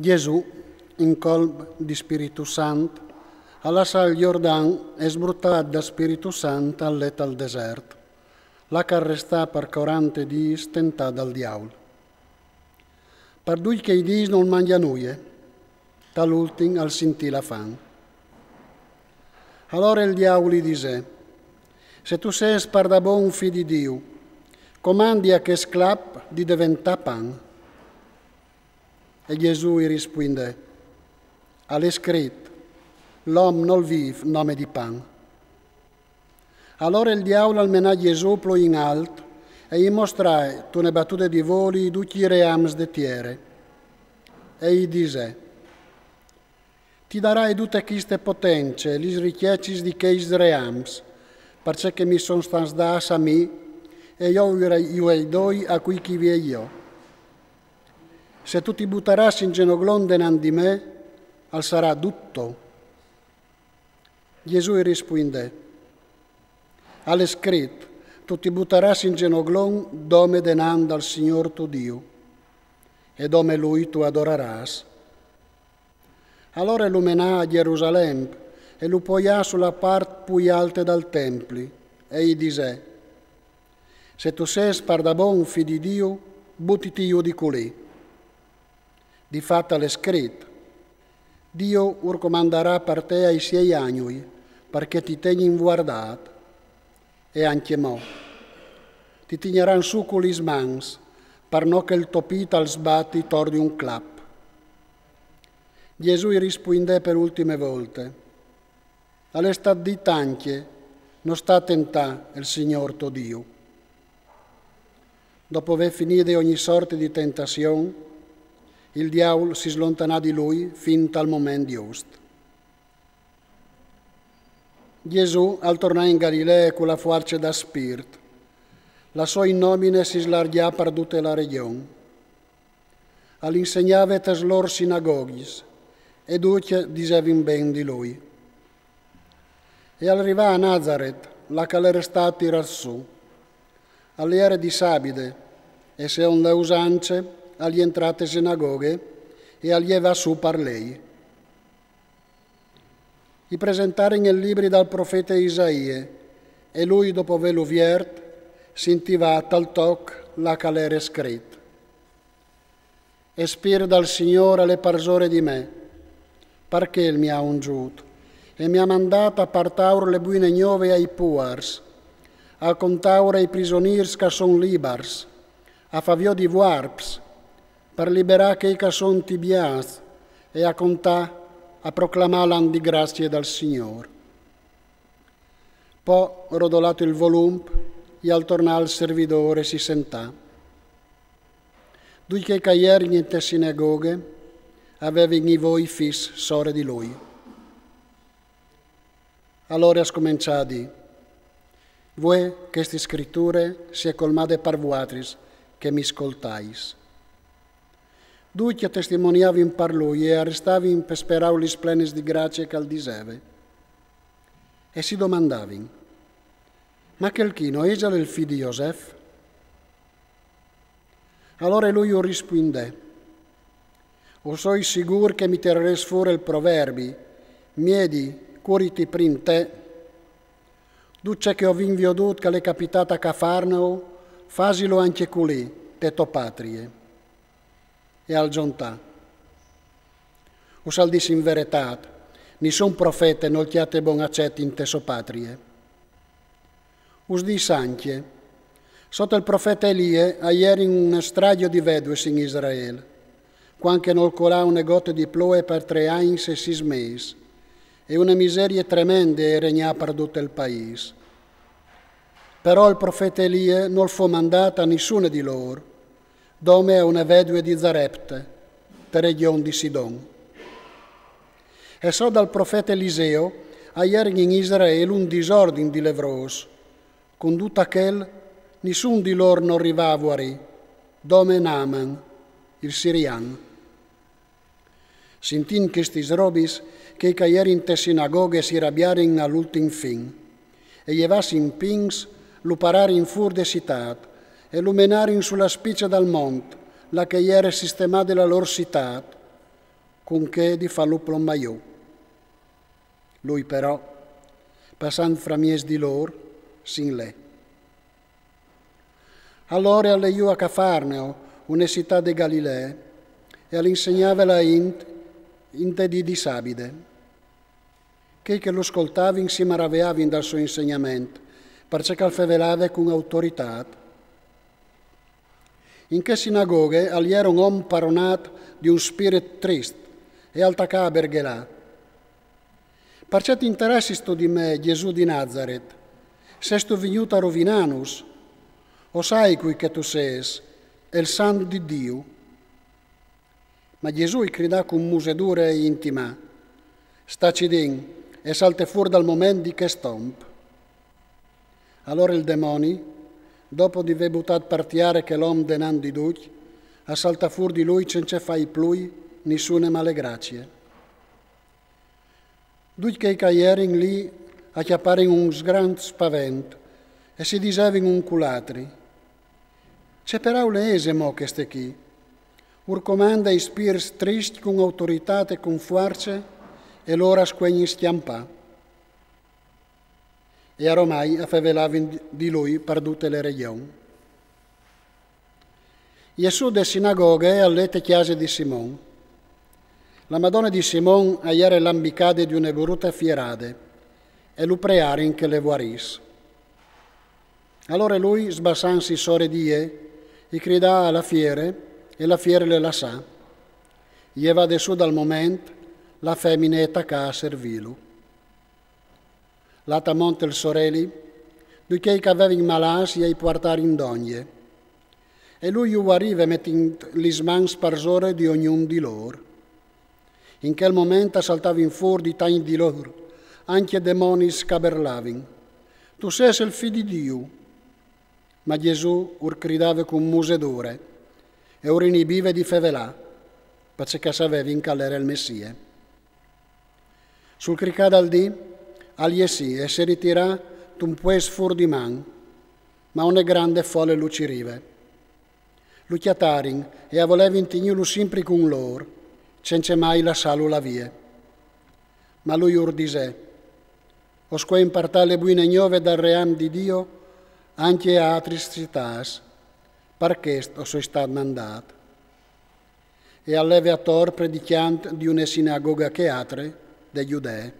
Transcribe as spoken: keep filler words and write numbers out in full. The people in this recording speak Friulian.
Jesù, in colp di Spiritu Sant, al lassà il Jordan e, sbrutat dal Spiritu Sant, al let al desert, là ch'al restà par corante dîs tentat dal diaul. Par ducj chei dîs nol mangjà nuie, tal ultin al sintì la fam. Alore il diaul i disè: Se tu sês pardabon fi di Diu, comandi a chest clap di deventâ pan. E Jesù i rispuindè: Al è scrit: L'om nol vîf nome di pan. Alore il diaul al menà Jesù plui in alt e i mostrà, tune batude di voli, ducj i reams de tiere. E i disè: Ti darai dute chiste potence, lis ricjecis di cheis reams, parcè che mi son stâts dâts a mi, e jo ju ai doi a cui ch'i viei jo. Se tu ti butarâs in zenoglon denant di me, al sarà dut to. Jesù i rispuindè: Al è scrit: Tu ti butarâs in zenoglon dome denant dal Signôr to Diu, e dome lui tu adorarâs. Alore lu menà a Jerusalem e lu poià su la part plui alte dal templi, e i disè: Se tu sês pardabon fi di Diu, butiti jù di culì. Di fat al è scrit: Diu ur comandarà par te ai siei agnui, parcè ti tegnin vuardât. E ancjemò: Ti tignaran sù cu lis mans, par no che il to pît al sbati tor di un clap. Jesù i rispuindè par ultime volte: Al è stât dit ancje: No sta tentâ il Signôr to Diu. Dopo vê finide ogni sorte di tentazion, il diaul si slontanà di lui fin tal moment just. Jesù al tornà in Galilee cu la fuarce dal Spirt. La sô nomine si slargjà par dute la regjon. Al insegnave tes lôr sinagoghis, e ducj disevin ben di lui. E al rivà a Nazaret, là ch'al jere stât tirât sù. Al jere di sabide, e seont la usance al jentrà te sinagoghe e al jevà sù par lei. I presentarin il libri dal profete Isaie, e lui, dopo vêlu viert, s'intivà tal toc là ch'al jere scrit: E Spirt dal Signôr al è parsore di me, parcè il mi à ungjût, e mi à mandât a partâur le buine gnove ai puars, a contâur ai prisonîrs ch'a son libars, a fâ viodi vuarps, par liberâ chei ch'a son tibiâts, e a contâ, a proclamâ l'an di gracie dal Signôr. Po, rodolât il volump, i al tornà al servidôr e si sentà. Ducj chei ch'a jerin inte sinagoghe a vevin i voi fis sore di lui. Alore a scomençà a dî: Vuê cheste scriture si è colmade par vuatris che mi scoltais. Ducj a testimoniavin par lui e a restavin pe sperâ lis plenis di gracie ch'al diseve. E si domandavin: Ma chel chi no isal il fi di Josef? Alore lui ur rispuindè: O soi sigûr che mi tirarês fûr il proverbi: Miedi, curiti prin te. Dut ce che o vin viodût ch'al è capitât a Cafarnao, fasilu ancje culì, te tô patrie. E al zontà: Us al dîs in veretât, nissun profete nol cjate bon acet inte sô patrie. Us dîs ancje: Sot il profete Elie a jerin une strajo di vedues in Israel, cuant che nol colà une gote di ploie par trê agns e sîs mês, e une miserie tremende e regnà par dut il paîs. Però il profete Elie nol fo mandât a nissune di lôr, dome a une vedue di Zarepte, te regjon di Sidon. E sot dal profete Eliseo a jerin in Israel un disordin di levrôs. Cun dut achel, nissun di lôr nol rivà a vuarî, dome Naaman, il sirian. Sintint chestis robis, chei ch'a jerin te sinagoghe si rabiarin al ultin fin, e jevâts in pins lu pararin fûr de sitât, e lu menarin su la spice dal mont, là che jere sistemade la lôr sitât, cun chê di fâlu plombâ jù. Lui però, passant framieç di lôr, si 'n lè. Alore al lè jù a Cafarnao, une citât de Galilee, e al insegnave la int inte dì di sabide. Chei che lu scoltavin si maraveavin dal so insegnament, parcè che al fevelave cun autoritât. In chê sinagoghe al jere un om paronât di un spirit trist e al tacà a berghelâ: «Parcè t'interessistu di me, Jesù di Nazaret? Sêstu vignût a rovinânus? O sai cui che tu sês, el Sant di Diu.» Ma Jesù i cridà cun musedure e i intimà: «Sta cidin e salte fûr dal moment di chest om.» Alore il demoni, dopo di vê butât par tiare chel om denant di ducj, al saltà fûr di lui cence fâi plui nissune male gracie. Ducj chei che a jerin li a cjaparin un sgrant spavent e si disevin un cul altri: «Ce peraule ese mo cheste chi? Ur comande i spirts triscj cun autoritât e cun fuarce, e lôr a scuegnin scjampâ.» E aromai a fevelavin di lui par dute le regjon. Jesù de sinagoghe al lè te cjase di Simon. La madone di Simon a jere lambicade di une brute fierade, e lu prearin che le vuarìs. Alore lui, sbassantsi sore di jê, i cridà a la fiere, e la fiere le lassà. Jevade sù dal moment, la femine e tacà a servîlu. Lât amont el soreli, ducj chei che a vevin malâts i ai puartarin dongje. E lui ju vuarive metint lis mans parsore di ognun di lôr. In chel moment a saltavin fûr di tancj di lôr ancje demonis che a berlavin: «Tu sês il Fi di Diu.» Ma Jesù ur cridave cun musedure e ur inibive di fevelâ, parcè che a savevin che al jere il Messie. Sul cricâ dal dì, al jessì e si ritirà tun puest fûr di man, ma une grande fole lu cirive. Lu cjatarin e a volevin tignîlu simpri cun lôr, cence mai lassâlu lâ vie. Ma lui ur disè: «O scuen puartâ le buine gnove dal ream di Diu ancje a atris citâts, par chest o soi stât mandât.» E al leve ator predicjant di une sinagoghe a chê altre, de Judee.